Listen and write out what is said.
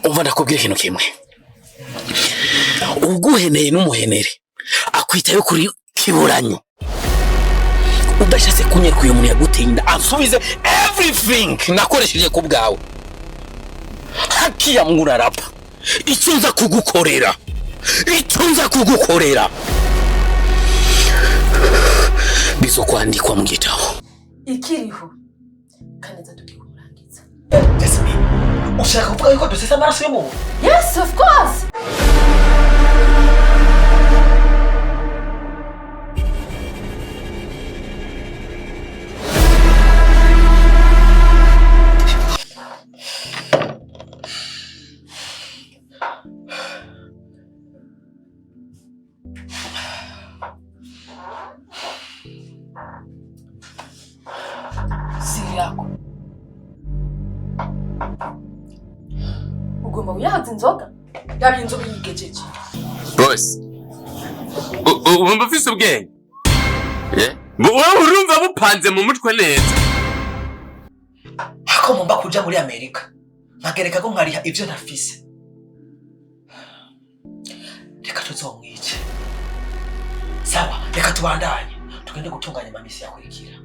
Umva, ndakubwira ikintu kimwe: uguheneye n'umuhenere akwitayo kuri kiburanyo. Udashatse kunyereka uyu muntu yaguteye inda, ansubize everything nakoresheje ku bwawe, haki ya Mungu narapa, icyo nza kugukorera, icyo nza kugukorera bizokwandikwa mu gitabo. Ikiriho Kaneza, tugiye kumurangiza. Jasmine, ushaka kuvuga yuko dusesa amaraso y'umuntu? Yes, of course. Siri yako ugomba kuyahaza inzoga, yaba inzoga yigejeje. Bose wumva ufise ubwenge? Eh? Wowe urumva bupanze mu mutwe neza? Hako mumba kuja muri Amerika nkagereka ko nkariha ivyo ntafise. Reka tuzomwice. Sawa, reka tubandanye tugende gutunganya amamisi yakurikira.